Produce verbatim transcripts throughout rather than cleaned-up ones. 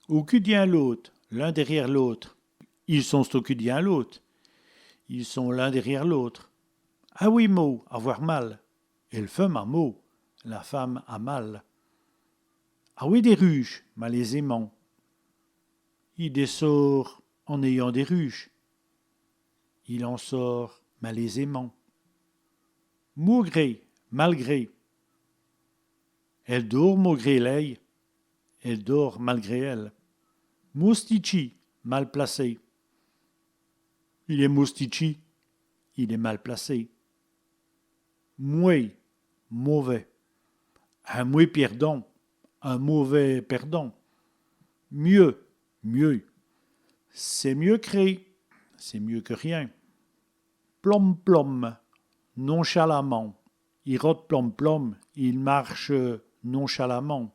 Au cû d'yin l'ôte, l'un derrière l'autre. Is sont au cû d'yin l'ôte. Ils sont l'un derrière l'autre. Awè mau, avoir mal. Èle feume a mau, la femme a mal. Awè dès rûjes, malaisément. I dès sôrt en ayant dès rûjes. Il en sort malaisément. Maugré, malgré. Èle dôrt maugré lèye. Elle dort malgré elle. Maustitchî, mal placé. Il èst maustitchî, il est mal placé. Mwés, mauvais. In mwés pièrdant, un mauvais perdant. Mieu, mieux. C'èst mieu qu' rén, c'est mieux que rien. Plom-plom, nonchalamment. I rote plom-plom, il marche nonchalamment.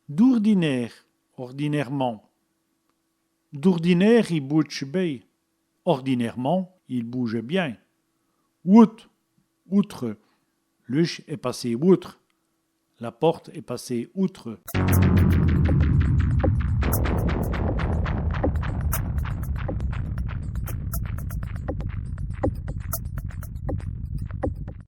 D'ôrdinêre, ordinairement. D'ôrdinêre, i boudje bén. Ordinairement, il bouge bien. Oute, outre. L'uch èst passé oute. La porte est passée outre.